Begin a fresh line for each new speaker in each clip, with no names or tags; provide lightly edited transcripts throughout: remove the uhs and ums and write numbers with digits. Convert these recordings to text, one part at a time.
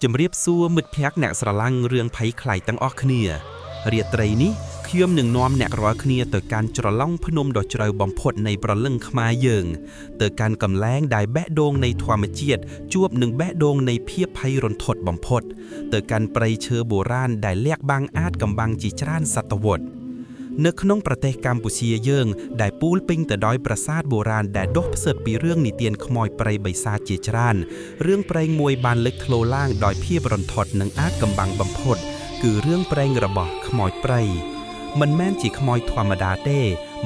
ជំរាបសួរមិត្តភ័ក្តិអ្នកស្រឡាញ់រឿងភ័យខ្លាចទាំងអស់គ្នារាត្រីនេះខ្ញុំនឹងនាំអ្នករាល់គ្នាទៅកាន់ជ្រលងភ្នំដ៏ជ្រៅបំផុតនៃប្រលឹងខ្មែរយើង ទៅកាន់កន្លែងដែលបេះដូងនៃធម្មជាតិជួបនឹងបេះដូងនៃភាពភ័យរន្ធត់បំផុត ទៅកាន់ព្រៃឈើបុរាណដែលលាក់បាំងអាចកំបាំងជាច្រើនសតវត្ស នៅក្នុងប្រទេសកម្ពុជាយើង ដែលពូលពេញទៅដោយប្រាសាទបុរាណដែលដុះផ្សិតពីរឿងនិទានខ្មោចព្រៃបិសាចជាច្រើនរឿងព្រេងមួយបានលេចធ្លោឡើងដោយភាពរន្ធត់និងអាចកំបាំងបំផុត គឺរឿងព្រេងរបស់ខ្មោចព្រៃមិនមែនជាខ្មោចធម្មតាទេ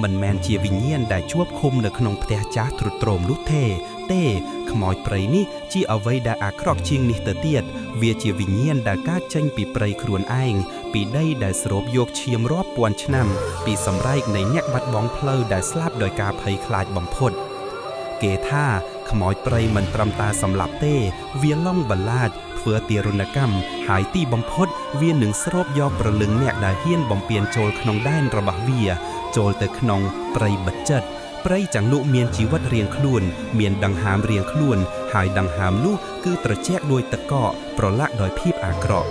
មិនមែនជាវិញ្ញាណដែលជួបឃុំនៅក្នុងផ្ទះចាស់ទ្រុឌទ្រោមនោះទេ ទេខ្មោចព្រៃនេះជាអ្វីដែលអាក្រក់ជាងនេះទៅទៀតវាជាវិញ្ញាណដែលកើតចេញពីព្រៃខ្លួនឯងពីដីដែលស្រូបយកឈាមរាប់ពាន់ឆ្នាំ ពីសម្រែកនៃអ្នកបាត់បង់ផ្លូវដែលស្លាប់ដោយការភ័យខ្លាចបំផុត គេថាខ្មោចព្រៃមិនត្រឹមតែសម្លាប់ទេ វាឡងបន្លាចធ្វើទារុណកម្មហើយទីបំផុតវានឹងស្រូបយកប្រលឹងអ្នកដែលហ៊ានបំពេញចូលក្នុងដែនរបស់វា ចូលទៅក្នុងព្រៃបិទចិត្តព្រៃទាំងនោះមានជីវិតរៀងខ្លួន មានដង្ហើមរៀងខ្លួន ហើយដង្ហើមនោះគឺត្រជាក់ដោយទឹកកកប្រឡាក់ដោយភាពអាក្រក់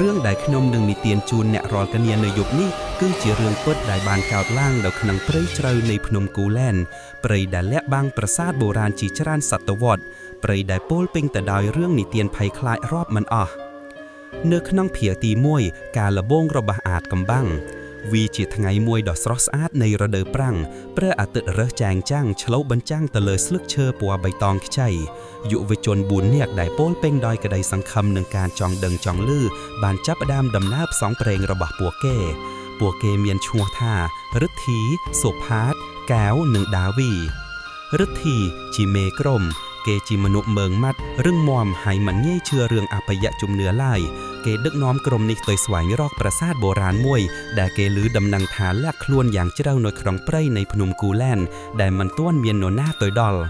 រឿងដែលខ្ញុំនឹងនិទានជូនអ្នករាល់គ្នានៅយប់នេះគឺជារឿងពិតដែលបានកើតឡើងនៅក្នុងព្រៃជ្រៅនៃភ្នំគូលែនព្រៃដែលលាក់បាំងប្រាសាទបុរាណជាច្រើនសតវត្សព្រៃដែលពោលពេញទៅដោយរឿងនិទានភ័យខ្លាចរាប់មិនអស់នៅក្នុងភាគទី1ការលបងរបស់អាតកំបាំងវាជាថ្ងៃមួយដ៏ស្រស់ស្អាតនៃរដូវប្រាំងព្រះអាទិត្យរើសចែងចាំងឆ្លុះបញ្ចាំងទៅលើស្លឹកឈើពណ៌បៃតងខ្ចីយុវជន4នាក់ដែលពោលពេញដោយក្តីសង្ឃឹមនឹងការចង់ដឹងចង់ឮបានចាប់ផ្ដើមដំណើរផ្សងព្រេងរបស់ពួកគេ ពួកគេមានឈ្មោះថារិទ្ធីសុផាតកែវនិងដាវីរិទ្ធីជាមេក្រុម គេជាមនុស្សមើងម៉ាត់រឹងមាំហើយមិនងាយជឿរឿងអបយៈជំនឿឡើយគេដឹកនាំក្រុមនេះទៅស្វែងរកប្រាសាទបុរាណមួយ ដែលគេឮដំណឹងថាលាក់ខ្លួនយ៉ាងជ្រៅនៅក្នុងព្រៃនៃភ្នំគូលែនដែលមិនទាន់មាននរណាទៅដល់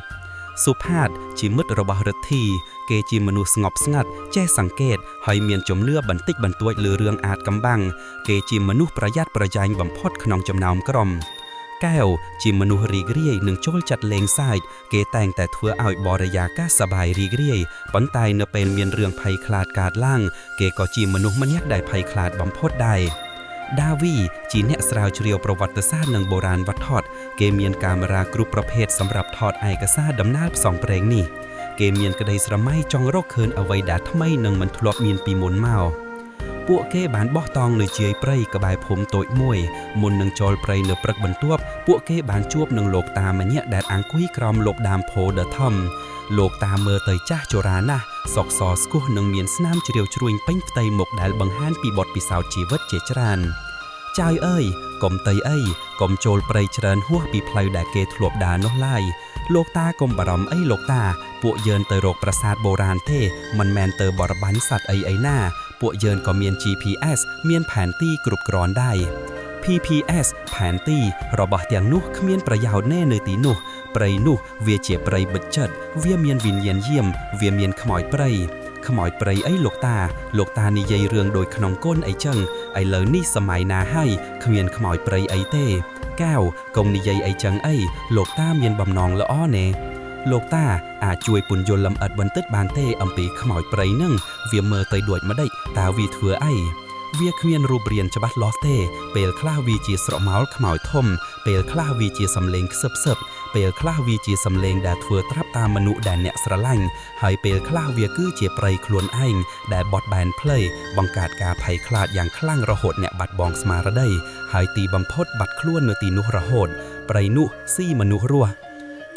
សុផាតជាមិត្តរបស់រិទ្ធី គេជាមនុស្សស្ងប់ស្ងាត់ចេះសង្កេតហើយមានជំនឿបន្តិចបន្តួចលើរឿងអាតកំបាំងគេជាមនុស្សប្រយ័ត្នប្រយែងបំផុតក្នុងចំណោមក្រុមកែវជាមនុស្សរីករាយនិងចូលចិត្តលេងសើចគេតែងតែធ្វើឲ្យបរិយាកាសសប្បាយរីករាយប៉ុន្តែនៅពេលមានរឿងភ័យខ្លាចកើតឡើងគេក៏ជាមនុស្សម្នាក់ដែលភ័យខ្លាចបំផុតដែរដាវីជាអ្នកស្រាវជ្រាវប្រវត្តិសាស្ត្រនិងបុរាណវត្ថុគេមានកាមេរ៉ាគ្រប់ប្រភេទសម្រាប់ថតឯកសារដំណើរផ្សងព្រេងនេះគេមានក្តីស្រមៃចង់រកឃើញអ្វីដែលថ្មីនិងមិនធ្លាប់មានពីមុនមក ពួកគេបានបោះតង់នៅជាយព្រៃក្បែរភូមិតូចមួយមុននឹងចូលព្រៃនៅព្រឹកបន្ទាប់ពួកគេបានជួបនឹងលោកតាម្នាក់ដែលអង្គុយក្រោមលបដើមពោធិ៍ដ៏ធំលោកតាមើលទៅចាស់ជរាណាស់សក់សស្គោះនិងមានស្នាមជ្រាវជ្រួញពេញផ្ទៃមុខដែលបង្ហាញពីបទពិសោធន៍ជីវិតជាច្រើនចៅអើយកុំទៅអីកុំចូលព្រៃច្រើនហួសពីផ្លូវដែលគេធ្លាប់ដើរនោះឡើយលោកតាកុំបារម្ភអីលោកតាពួកយើងទៅរកប្រាសាទបុរាណទេមិនមែនទៅបរបាញ់សត្វអីអីណា ពួកយើងក៏មាន GPS មានផែនទីគ្រប់គ្រាន់ដែរ PPS ផែនទីរបស់ទាំងនោះគ្មានប្រយោជន៍ណែនៅទីនោះព្រៃនោះវាជាព្រៃបិទចិត្តវាមានវិញ្ញាណយាមវាមានខ្មោចព្រៃខ្មោចព្រៃអីលោកតា លោកតានិយាយរឿងដូចក្នុងកូនអីចឹងឥឡូវនេះសម័យណាហើយគ្មានខ្មោចព្រៃអីទេកែវកុំនិយាយអីចឹងអីលោកតាមានបំណងល្អណែលោកតាអាចជួយពន្យល់លម្អិតបន្តិចបានទេអំពីខ្មោចព្រៃនឹងវាមើលទៅដូចម្ដេចតើវាធ្វើអីវាគ្មានរូបរាងច្បាស់លាស់ទេ ពេលខ្លះវាជាស្រមោលខ្មោចធំ ពេលខ្លះវាជាសំឡេងខ្សឹបសឹបពេលខ្លះវាជាសំឡេងដែលធ្វើត្រាប់តាមមនុស្សដែលអ្នកស្រឡាញ់ហើយពេលខ្លះវាគឺជាព្រៃខ្លួនឯងដែលបត់បែនផ្លូវបង្កើតការភ័យខ្លាចយ៉ាងខ្លាំងរហូតអ្នកបាត់បង់ស្មារតីហើយទីបំផុតបាត់ខ្លួននៅទីនោះរហូតព្រៃនោះស៊ីមនុស្សរស់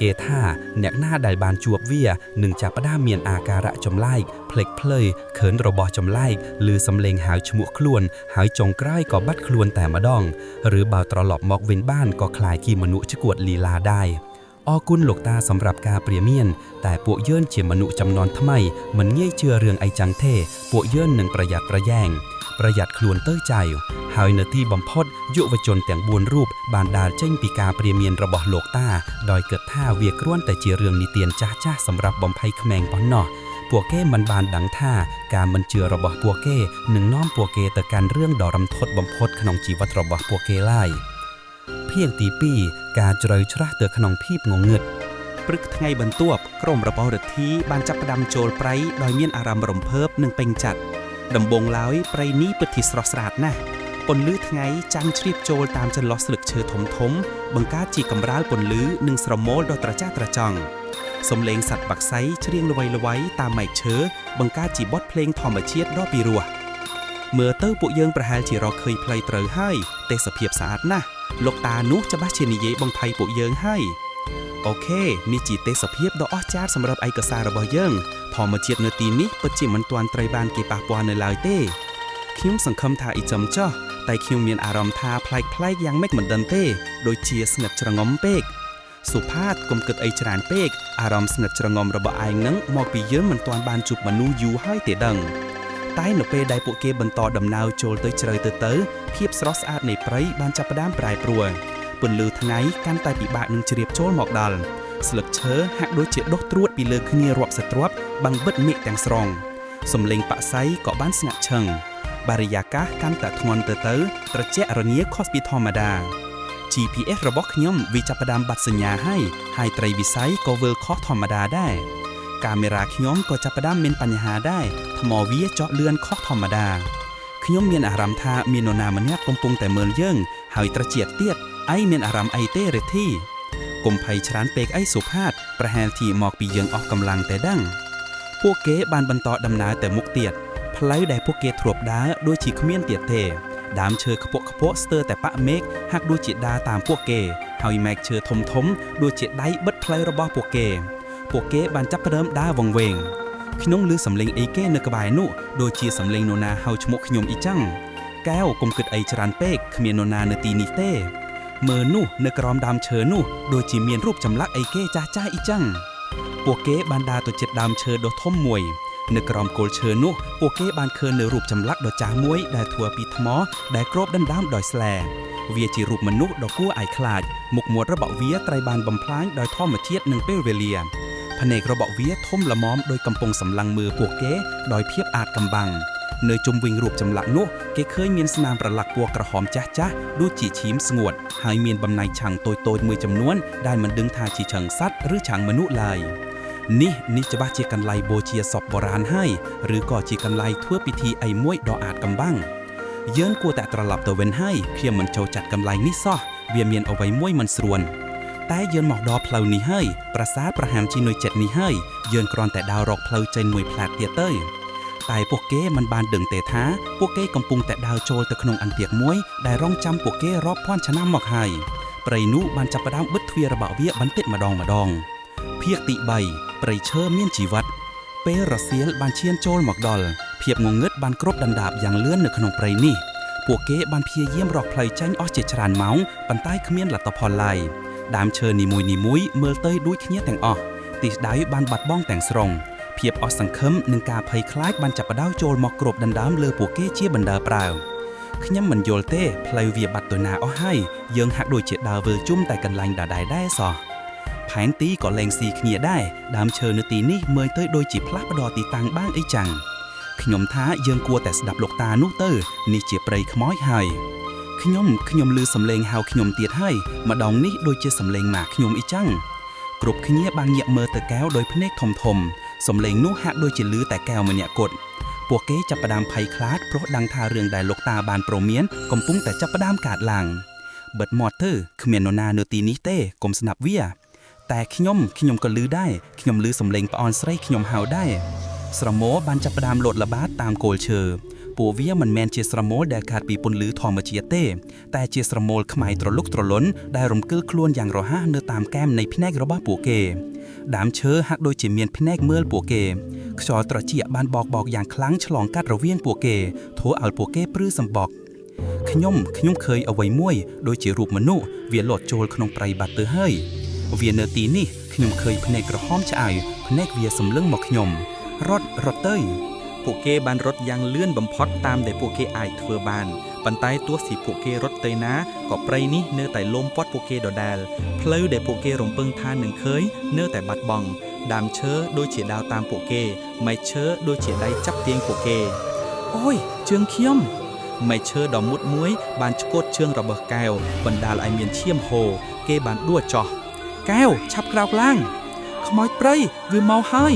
គេថាអ្នកណាដែលបានជួបវានឹងចាប់ផ្ដើមមានអាការៈចម្លែកភ្លេចភ្លើយខឿនរបស់ចម្លែកឬសំឡេងហៅឈ្មោះខ្លួន ហើយចុងក្រោយក៏បាត់ខ្លួនតែម្ដង ឬបើត្រឡប់មកវិញបានក៏ក្លាយជាមនុស្សឆ្កួតលីឡាដែរអរគុណលោកតាសម្រាប់ការព្រាមាន តែពួកយើងជាមនុស្សចំនួនថ្មីមិនងាយជឿរឿងអីចឹងទេ ពួកយើងនឹងប្រយ័ត្នប្រយែងប្រយ័ត្នខ្លួនទៅចៅហើយនៅទីបំផុតយុវជនទាំង4រូបបានដើរចេញពីការព្រាមានរបស់លោកតាដោយគិតថាវាគ្រាន់តែជារឿងនិទានចាស់ៗសម្រាប់បំភ័យក្មេងប៉ុណ្ណោះពួកគេមិនបានដឹងថាការមិនជឿរបស់ពួកគេនឹងនាំពួកគេទៅកាន់រឿងដ៏រន្ធត់បំផុតក្នុងជីវិតរបស់ពួកគេឡើយភាគទី2ការជ្រៅច្រាស់ទៅក្នុងភាពងងឹត ព្រឹកថ្ងៃបន្ទាប់ក្រុមរបស់រិទ្ធីបានចាប់ផ្ដើមចូលព្រៃដោយមានអារម្មណ៍រំភើបនិងពេញចិត្តដំបូងឡើយព្រៃនេះពិតជាស្រស់ស្អាតណាស់ពន្លឺថ្ងៃចាំងជ្រាបចូលតាមចន្លោះស្លឹកឈើធំធំបង្កើតជាកម្រាលពន្លឺនិងស្រមោលដ៏ត្រចះត្រចង់សំឡេងសត្វបក្សីច្រៀងល្វៃៗតាមមែកឈើបង្កើតជាបទភ្លេងធម្មជាតិដ៏ពីរោះមើលទៅពួកយើងប្រហែលជារកឃើញផ្លូវត្រូវហើយទេសភាពស្អាតណាស់លោកតានោះច្បាស់ជានិយាយបងថៃពួកយើងហើយ OK នេះជាទេសភាពដ៏អស្ចារ្យសម្រាប់ឯកសាររបស់យើងធម្មជាតិនៅទីនេះពិតជាមិនទាន់ត្រូវបានគេប៉ះពាល់នៅឡើយទេខ្ញុំសង្ឃឹមថាអ៊ីចំចោះតែខ្ញុំមានអារម្មណ៍ថាប្លែកៗយ៉ាងម៉េចមិនដឹងទេដូចជាស្ងិតច្រងំពេកសុផាតកុំគិតអីច្រើនពេកអារម្មណ៍ស្ងិតច្រងំរបស់ឯងនឹងមកពីយើងមិនទាន់បានជួបមនុស្សយូរហើយទេដឹងតែនៅពេលដែលពួកគេបន្តដំណើរចូលទៅជ្រៅទៅទៅភាពស្រស់ស្អាតនៃព្រៃបានចាប់ផ្ដើមប្រែប្រួលពន្លឺថ្ងៃកាន់តែពិបាកនឹងជ្រាបចូលមកដល់ស្លឹកឈើហាក់ដូចជាដុះត្រួតពីលើគ្នារាប់សិបទ្រាប់បាំងបិទមេឃទាំងស្រុងសំឡេងបក្សីក៏បានស្ងាត់ឈឹងបរិយាកាសកាន់តែធ្ងន់ទៅទៅត្រជាក់រងាខុសពីធម្មតា GPS របស់ខ្ញុំវាចាប់ផ្ដើមបាត់សញ្ញាហើយហើយត្រីវិស័យក៏វិលខុសធម្មតាដែរកាមេរ៉ាខ្ញុំក៏ចាប់ផ្ដើមមានបញ្ហាដែរថ្មវាចកលឿនខុសធម្មតាខ្ញុំមានអារម្មណ៍ថាមាននរណាម្នាក់កំពុងតែមើលយើងហើយត្រជាទៀតឯងមានអារម្មណ៍អីទេរិទ្ធីកុំភ័យច្រើនពេកអីសុផាតប្រហែលជាមកពីយើងអស់កម្លាំងតែដឹងពួកគេបានបន្តដំណើរទៅមុខទៀតផ្លូវដែលពួកគេធ្លាប់ដើរដូចជាគ្មានទៀតទេដើមឈើខ្ពក់ខ្ពក់ស្ទើរតែប៉ាក់មេឃហាក់ដូចជាដើរតាមពួកគេហើយមែកឈើធំធំដូចជាដៃបិទផ្លូវរបស់ពួកគេពួកគេបានចាប់ផ្ដើមដើរវង្វេងខ្ញុំឮសំឡេងអីគេនៅក្បែរនោះដូចជាសំឡេងនរណាហៅឈ្មោះខ្ញុំអ៊ីចឹងកែវកុំគិតអីច្រើនពេកគ្មាននរណានៅទីនេះទេមើលនោះនៅក្រោមដើមឈើនោះដូចជាមានរូបចម្លាក់អីគេចាស់ចាស់អ៊ីចឹងពួកគេបានដើរទៅជិតដើមឈើដ៏ធំមួយនៅក្រោមគល់ឈើនោះពួកគេបានឃើញនៅរូបចម្លាក់ដ៏ចាស់មួយដែលធ្វើពីថ្មដែលគ្របដណ្ដើមដោយស្លែវាជារូបមនុស្សដ៏គួរឲ្យខ្លាចមុខមាត់របស់វាត្រូវបានបំផ្លាញដោយធម្មជាតិនិងពេលវេលាភ្នែករបស់វាធំល្មមដោយកំពុងសម្លឹងមើលពួកគេដោយភាពអាថ៌កំបាំងនៅជុំវិញរូបចម្លាក់នោះគេឃើញមានស្នាមប្រឡាក់ពណ៌ក្រហមចាស់ចាស់ដូចជាឈាមស្ងួតហើយមានបំណែកឆាំងតូចៗមួយចំនួនដែលមិនដឹងថាជាឆឹងសត្វឬឆាំងមនុស្សឡើយនេះនេះច្បាស់ជាកន្លែងបូជាសពបុរាណហើយឬក៏ជាកន្លែងធ្វើពិធីអីមួយដ៏អាថ៌កំបាំងយើងគួរតែត្រឡប់ទៅវិញហើយខ្ញុំមិនចូលចាត់កន្លែងនេះសោះវាមានអ្វីមួយមិនស្រួលតែយើងមកដល់ផ្លូវនេះហើយប្រាសាទប្រហាមជីនុយចិត្តនេះហើយយើងគ្រាន់តែដើររកផ្លូវចេញមួយផ្លែតទៀតទៅតែពួកគេមិនបានដឹងទេថាពួកគេកំពុងតែដើរចូលទៅក្នុងអន្ទាក់មួយដែលរងចាំពួកគេរាប់ពាន់ឆ្នាំមកហើយព្រៃនោះបានចាប់ផ្ដើមបិទទ្វាររបស់វាបន្តិចម្ដងម្ដងភាគទី3ព្រៃឈើមានជីវិតពេលរសៀលបានឈានចូលមកដល់ភាពងងឹតបានគ្របដណ្ដប់យ៉ាងលឿននៅក្នុងព្រៃនេះពួកគេបានព្យាយាមរកផ្លូវចេញអស់ជាច្រើនម៉ោងប៉ុន្តែគ្មានលទ្ធផលឡើយដើមឈើនីមួយៗមើលទៅដូចគ្នាទាំងអស់ទិសដៅបានបាត់បង់ទាំងស្រុងភាពអស់សង្ឃឹមនិងការភ័យខ្លាចបានចាប់ផ្ដើមចូលមកគ្របដណ្ដើមលើពួកគេជាបណ្ដើប្រើខ្ញុំមិនយល់ទេផ្លូវវាបាត់ទៅណាអស់ហើយយើងហាក់ដូចជាដើរវិលជុំតែកន្លែងដដែលដែរសោះផែនទីក៏លែងស៊ីគ្នាដែរដើមឈើនៅទីនេះមើលទៅដូចជាផ្លាស់ប្ដូរទីតាំងបានអីចឹងខ្ញុំថាយើងគួរតែស្ដាប់លោកតានោះទៅនេះជាព្រៃខ្មោចហើយខ្ញុំខ្ញុំឮសំឡេងហៅខ្ញុំទៀតហើយម្ដងនេះដូចជាសំឡេងម៉ាខ្ញុំអីចឹងគ្រប់គ្នាបានងាកមើលទៅកែវដោយភ្នែកធំធំសំឡេងនោះហាក់ដូចជាឮតែកែវម្នាក់គត់ពួកគេចាប់ផ្ដើមភ័យខ្លាចព្រោះដឹងថារឿងដែលលោកតាបានព្រមានកំពុងតែចាប់ផ្ដើមកើតឡើងបិទមាត់ទៅគ្មាននរណានៅទីនេះទេកុំស្ដាប់វាតែខ្ញុំខ្ញុំក៏ឮដែរខ្ញុំឮសំឡេងប្អូនស្រីខ្ញុំហៅដែរស្រមោលបានចាប់ផ្ដើមលោតល្បាតតាមគល់ឈើពួកវាមិនមែនជាស្រមោលដែលកើតពីពន្លឺធម្មជាតិទេតែជាស្រមោលខ្មៅត្រលុកត្រលុនដែលរំកិលខ្លួនយ៉ាងរហ័សនៅតាមកែមនៃភ្នែករបស់ពួកគេដើមឈើហាក់ដូចជាមានភ្នែកមើលពួកគេខ្យល់ត្រជាក់បានបោកបោកយ៉ាងខ្លាំងឆ្លងកាត់រវាងពួកគេធ្វើឲ្យពួកគេព្រឺសម្បុកខ្ញុំខ្ញុំឃើញអ្វីមួយដូចជារូបមនុស្សវាលោតចូលក្នុងព្រៃបាត់ទៅហើយវានៅទីនេះខ្ញុំឃើញភ្នែកក្រហមឆ្អៅភ្នែកវាសម្លឹងមកខ្ញុំរត់រត់ទៅ
ពួកគេបានរត់យ៉ាងលឿនបំផុតតាមដែលពួកគេអាចធ្វើបានប៉ុន្តែទោះជាពួកគេរត់ទៅណាក៏ព្រៃនេះនៅតែលំព័ទ្ធពួកគេដដែលផ្លូវដែលពួកគេរំពឹងថានឹងឃើញនៅតែបាត់បង់ដើមឈើដូចជាដើរតាមពួកគេមែកឈើដូចជាដៃចាប់ទាញពួកគេអូយជើងខ្ញុំមែកឈើដ៏មុតមួយបានឆ្កួតជើងរបស់កែវបណ្ដាលឲ្យមានឈាមហូរគេបានដួលចោះកែវឆាប់ក្រោកឡើង ខ្មោចព្រៃវាមកហើយ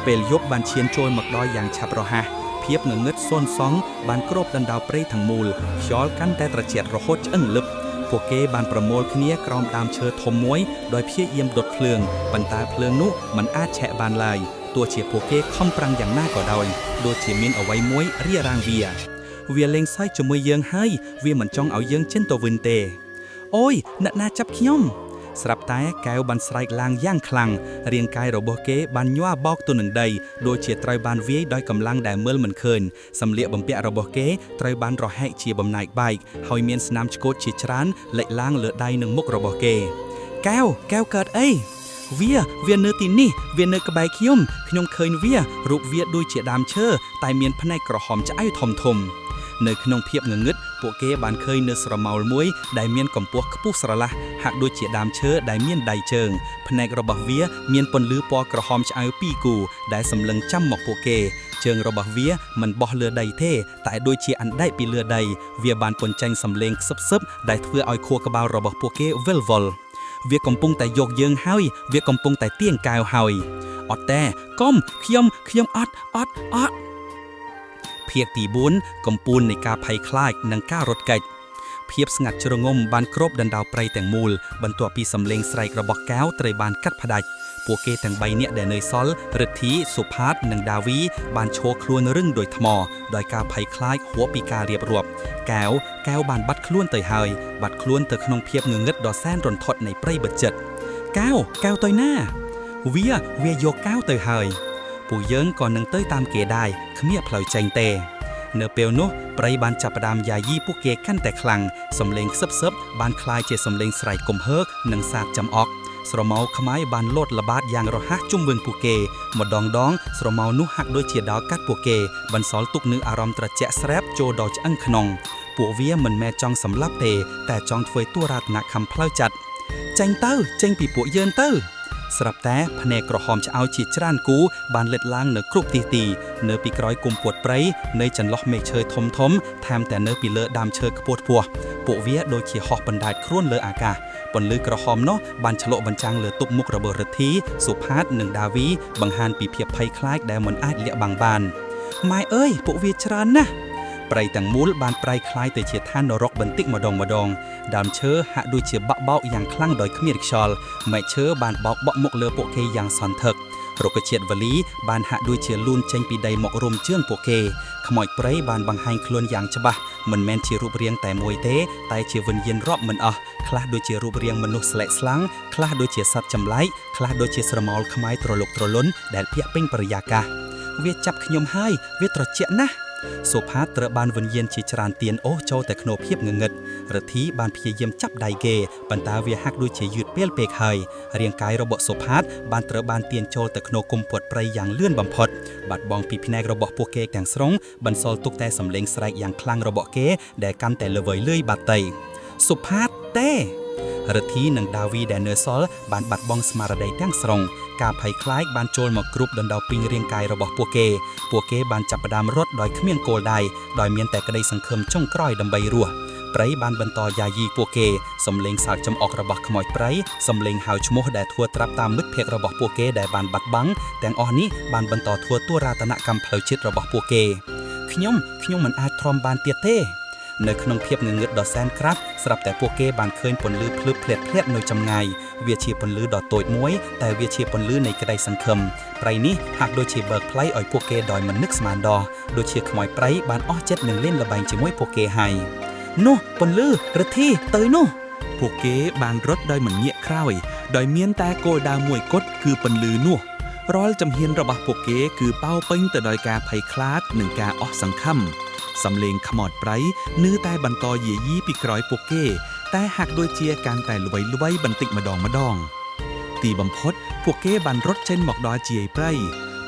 ពេលយប់បានឈានចូលមកដល់យ៉ាងឆាប់រហ័សភាពងងឹតសូន្យសង់បានគ្របដណ្ដប់ព្រៃទាំងមូលខ្យល់កាន់តែត្រជាក់រហូតឆ្អឹងលឹបពួកគេបានប្រមូលគ្នាក្រោមដើមឈើធំមួយដោយព្យាយាមដុតភ្លើងប៉ុន្តែភ្លើងនោះមិនអាចឆេះបានឡើយទោះជាពួកគេខំប្រឹងយ៉ាងណាក៏ដោយដូចជាមានអ្វីមួយរារាំងវាវាលេងសើចជាមួយយើងហើយវាមិនចង់ឲ្យយើងចិនទៅវិញទេអូយអ្នកណាចាប់ខ្ញុំស្រាប់តែកែវបានស្រែកឡើងយ៉ាងខ្លាំងរាងកាយរបស់គេបានញ័របោកទៅនឹងដីដូចជាត្រូវបានវាយដោយកម្លាំងដែលមើលមិនឃើញសម្លៀកបំពាក់របស់គេត្រូវបានរហែកជាបំណែកបែកហើយមានស្នាមឆ្កូតជាច្រើនលេចឡើងលើដៃនិងមុខរបស់គេកែវកែវកើតអីវាវានៅទីនេះវានៅក្បែរខ្ញុំខ្ញុំឃើញវារូបវាដូចជាដើមឈើតែមានផ្នែកក្រហមឆ្អៅធំធំនៅក្នុងភាពងងឹតពួកគេបានឃើញនៅស្រមោលមួយដែលមានកម្ពស់ខ្ពស់ស្រឡះហាក់ដូចជាដើមឈើដែលមានដៃជើងភ្នែករបស់វាមានពន្លឺពណ៌ក្រហមឆ្អៅពីរគូដែលសម្លឹងចាំមកពួកគេជើងរបស់វាមិនបោះលើដីទេតែដូចជាអណ្ដែតពីលើដីវាបានពញ្ចេញសំឡេងខ្សឹបសឹបដែលធ្វើឲ្យខួរក្បាលរបស់ពួកគេវិលវល់វាកំពុងតែយកយើងហើយវាកំពុងតែទាញកែវហើយអត់ទេកុំខ្ញុំខ្ញុំអត់អត់អត់ភាគទី4កំពូលនៃការភ័យខ្លាចនិងការរត់គេចភាពស្ងាត់ជ្រងំបានគ្របដណ្ដប់ព្រៃទាំងមូលបន្ទាប់ពីសំឡេងស្រែករបស់កែវត្រូវបានកាត់ផ្ដាច់ពួកគេទាំង3នាក់ដែលនៅសល់រិទ្ធីសុផាតនិងដាវីបានឈរខ្លួនរឹងដោយថ្មដោយការភ័យខ្លាចហួសពីការរៀបរាប់កែវកែវបានបាត់ខ្លួនទៅហើយបាត់ខ្លួនទៅក្នុងភាពងងឹតដ៏សែនរន្ធត់នៃព្រៃបិទចិត្តកែវកែវទៅណាវាវាយកកែវទៅហើយពួកយើងក៏នឹងទៅតាមគេដែរគ្មានផ្លូវចេញទេនៅពេលនោះព្រៃបានចាប់ផ្ដើមយាយីពួកគេកាន់តែខ្លាំងសំឡេងខ្សឹបសឹបបានคล้ายជាសំឡេងស្រែកគំហើកនិងសាទចំអកស្រមោលខ្មៅបានលោតល្បាតយ៉ាងរហ័សជុំវិញពួកគេម្ដងដងស្រមោលនោះហាក់ដូចជាដោកាត់ពួកគេបន្សល់ទុកនូវអារម្មណ៍ត្រជាក់ស្រែបចូលដល់ឆ្អឹងក្នុងពួកវាមិនមែនចង់សម្លាប់ទេតែចង់ធ្វើទរតនកម្មផ្លូវចិត្តចេញទៅចេញពីពួកយើងទៅស្រាប់តែភ្នែកក្រហមឆ្អៅជាច្រើនគូបានលេចឡើងនៅគ្រប់ទីទីនៅពីក្រោយគុំពួតព្រៃនៅចន្លោះមេឃឈើធំធំថែមតែនៅពីលើដើមឈើខ្ពស់ខ្ពស់ពួកវាដូចជាហោះបណ្ដែតខ្លួនលើអាកាសពន្លឺក្រហមនោះបានឆ្លុះបញ្ចាំងលើទុកមុខរបស់រិទ្ធីសុផាតនិងដាវីបង្ហាញពីភាពភ័យខ្លាចដែលមិនអាចលាក់បាំងបានម៉ែអើយពួកវាច្រើនណាស់ព្រៃទាំងមូលបានប្រែក្លាយទៅជាឋាននរកបន្តិចម្ដងម្ដងដើមឈើហាក់ដូចជាបាក់បោកយ៉ាងខ្លាំងដោយគ្មានខ្យល់មែកឈើបានបោកបក់មកលើពួកគេយ៉ាងសន្ធឹករុក្ខជាតិវលីបានហាក់ដូចជាលូនចេញពីដីមករុំជើងពួកគេខ្មោចព្រៃបានបង្ហាញខ្លួនយ៉ាងច្បាស់មិនមែនជារូបរាងតែមួយទេតែជាវិញ្ញាណរាប់មិនអស់ខ្លះដូចជារូបរាងមនុស្សស្លែកស្លាំងខ្លះដូចជាសត្វចម្លែកខ្លះដូចជាស្រមោលខ្មៅត្រលុកត្រលុនដែលភាក់ពេញបរិយាកាសវាចាប់ខ្ញុំហើយវាត្រជាក់ណាស់សូផាតត្រូវបានវិញ្ញាណជាច្រើនទៀនអូសចូលទៅក្នុងភាពងងឹតរិទ្ធីបានព្យាយាមចាប់ដៃគេប៉ុន្តែវាហាក់ដូចជាយឺតពេលពេកហើយរាងកាយរបស់សូផាតបានត្រូវបានទាញចូលទៅក្នុងគុំពួតព្រៃយ៉ាងលឿនបំផុតបាត់បង់ពីភ្នែករបស់ពួកគេទាំងស្រុងបន្សល់ទុកតែសម្លេងស្រែកយ៉ាងខ្លាំងរបស់គេដែលកាន់តែល្វើយលឿយបាត់ទៅសុផាតទេរិទ្ធីនិងដាវីដែលនៅសល់បានបាត់បង់ស្មារតីទាំងស្រុងការភ័យខ្លាចបានចូលមកគ្រប់ដណ្ដប់ពេញរាងកាយរបស់ពួកគេពួកគេបានចាប់ផ្ដើមរត់ដោយគ្មានគោលដៅដោយមានតែក្តីសង្ឃឹមចុងក្រោយដើម្បីរស់ព្រៃបានបន្តយាយីពួកគេសំឡេងសើចចំអករបស់ខ្មោចព្រៃសំឡេងហៅឈ្មោះដែលធ្វើត្រាប់តាមមិត្តភក្តិរបស់ពួកគេដែលបានបាត់បង់ទាំងអស់នេះបានបន្តធ្វើទរតនកម្មផ្លូវចិត្តរបស់ពួកគេខ្ញុំខ្ញុំមិនអាចទ្រាំបានទៀតទេនៅក្នុងភាពងងឹតដ៏សែនក្រាស់ស្រាប់តែពួកគេបានឃើញពន្លឺភ្លឺភ្លាតភ្លាតនៅចម្ងាយវាជាពន្លឺដ៏តូចមួយតែវាជាពន្លឺនៃក្តីសង្ឃឹមព្រៃនេះហាក់ដូចជាបើកផ្លូវឲ្យពួកគេដោយមិននឹកស្មានដល់ដូចជាខ្មោចព្រៃបានអស់ចិត្តនឹងលេងល្បែងជាមួយពួកគេហើយនោះពន្លឺរិទ្ធីទៅនោះ
ពួកគេបានរត់ដោយមិនងាកក្រោយដោយមានតែគោលដៅមួយគត់គឺពន្លឺនោះរាល់ជំហានរបស់ពួកគេគឺប៉ោពេញទៅដោយការភ័យខ្លាចនិងការអស់សង្ឃឹមសំឡេងខ្មោចព្រៃនៅតែបន្តយាយីពីក្រោយពួកគេតែហាក់ដូចជាកាន់តែល្វីៗបន្តិចម្ដងម្ដងទីបំផុតពួកគេបានរត់ចេញមកដល់ជាយព្រៃ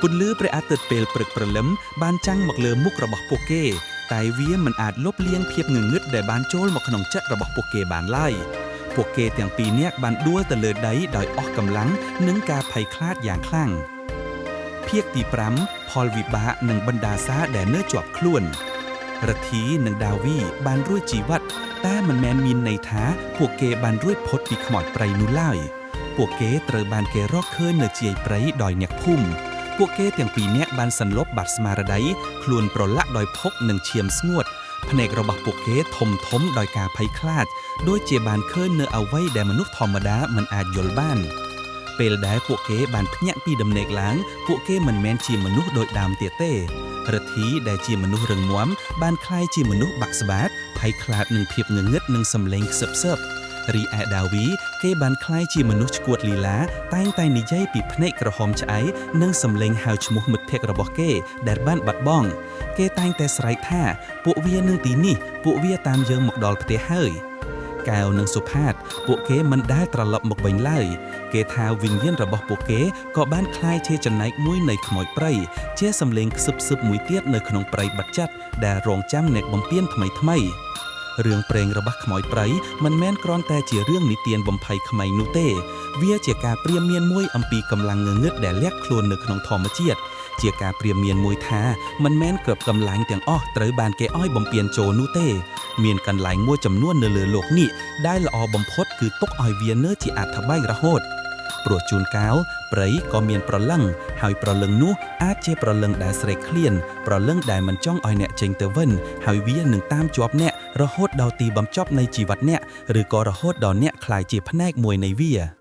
ពន្លឺព្រះអាទិត្យពេលព្រឹកព្រលឹមបានចាំងមកលើមុខរបស់ពួកគេតែវាមិនអាចលុបលាងភាពងងឹតដែលបានចូលមកក្នុងចិត្តរបស់ពួកគេបានឡើយពួកគេទាំងពីរនាក់បានដួលទៅលើដីដោយអស់កម្លាំងនិងការភ័យខ្លាចយ៉ាងខ្លាំងភាគទី5ផលវិបាកនិងបណ្ដាសាដែលនៅជាប់ខ្លួនរិទ្ធីនិងដាវីបានរួចជីវិតតែមិនមែនមានន័យថាពួកគេបានរួចផុតពីខ្មោចព្រៃនោះឡើយ ពួកគេត្រូវបានគេរកឃើញនៅជាយព្រៃដោយអ្នកភូមិពួកគេទាំងពីរនាក់បានសន្លប់បាត់ស្មារតីខ្លួនប្រឡាក់ដោយភក់និងឈាមស្ងួតភ្នែករបស់ពួកគេធំធំដោយការភ័យខ្លាចដូចជាបានឃើញនៅអ្វីដែលមនុស្សធម្មតាមិនអាចយល់បាន ពេលដែលពួកគេបានភ្ញាក់ពីដំណេកឡើងពួកគេមិនមែនជាមនុស្សដូចដើមទៀតទេរិទ្ធីដែលជាមនុស្សរឹងមាំបានក្លាយជាមនុស្សបាក់ស្បាតភ័យខ្លាចនឹងភាពងងឹតនិងសម្លេងខ្សឹបសឹបរីឯដាវីគេបានក្លាយជាមនុស្សឆ្កួតលីឡាតែងតែនិយាយពីភ្នែកក្រហមឆ្អៃនិងសម្លេងហៅឈ្មោះមិត្តភក្តិរបស់គេដែលបានបាត់បង់គេតែងតែស្រែកថាពួកវានឹងទីនេះពួកវាតាមយើងមកដល់ផ្ទះហើយកែវនិងសុផាតពួកគេមិនដែលត្រឡប់មកវិញឡើយ គេថាវិញ្ញាណរបស់ពួកគេក៏បានក្លាយជាចំណែកមួយនៃខ្មោចព្រៃជាសម្លេងខ្សឹបសឹបមួយទៀតនៅក្នុងព្រៃបាត់ចិត្តដែលរងចាំអ្នកបំពេញថ្មីថ្មីៗរឿងព្រេងរបស់ខ្មោចព្រៃមិនមែនគ្រាន់តែជារឿងនិទានបំភ័យក្មេងនោះទេ វាជាការព្រាមានមួយអំពីកម្លាំងងងឹតដែលលាក់ខ្លួននៅក្នុងធម្មជាតិជាការព្រាមានមួយថាមិនមែនគ្រប់កម្លាំងទាំងអស់ត្រូវបានគេឲ្យបំពេញចូលនោះទេ មានកន្លែងមួយចំនួននៅលើលោកនេះដែលល្អបំផុតគឺទុកឲ្យវានៅជាអត្ថបែងរហូត ព្រោះជួនកាលព្រៃក៏មានប្រលឹងហើយប្រលឹងនោះអាចជាប្រលឹងដែលស្រេកឃ្លានប្រលឹងដែលមិនចង់ឲ្យអ្នកចេញទៅវិញហើយវានឹងតាមជាប់អ្នករហូតដល់ទីបំចប់នៃជីវិតអ្នកឬក៏រហូតដល់អ្នកក្លាយជាផ្នែកមួយនៃវា។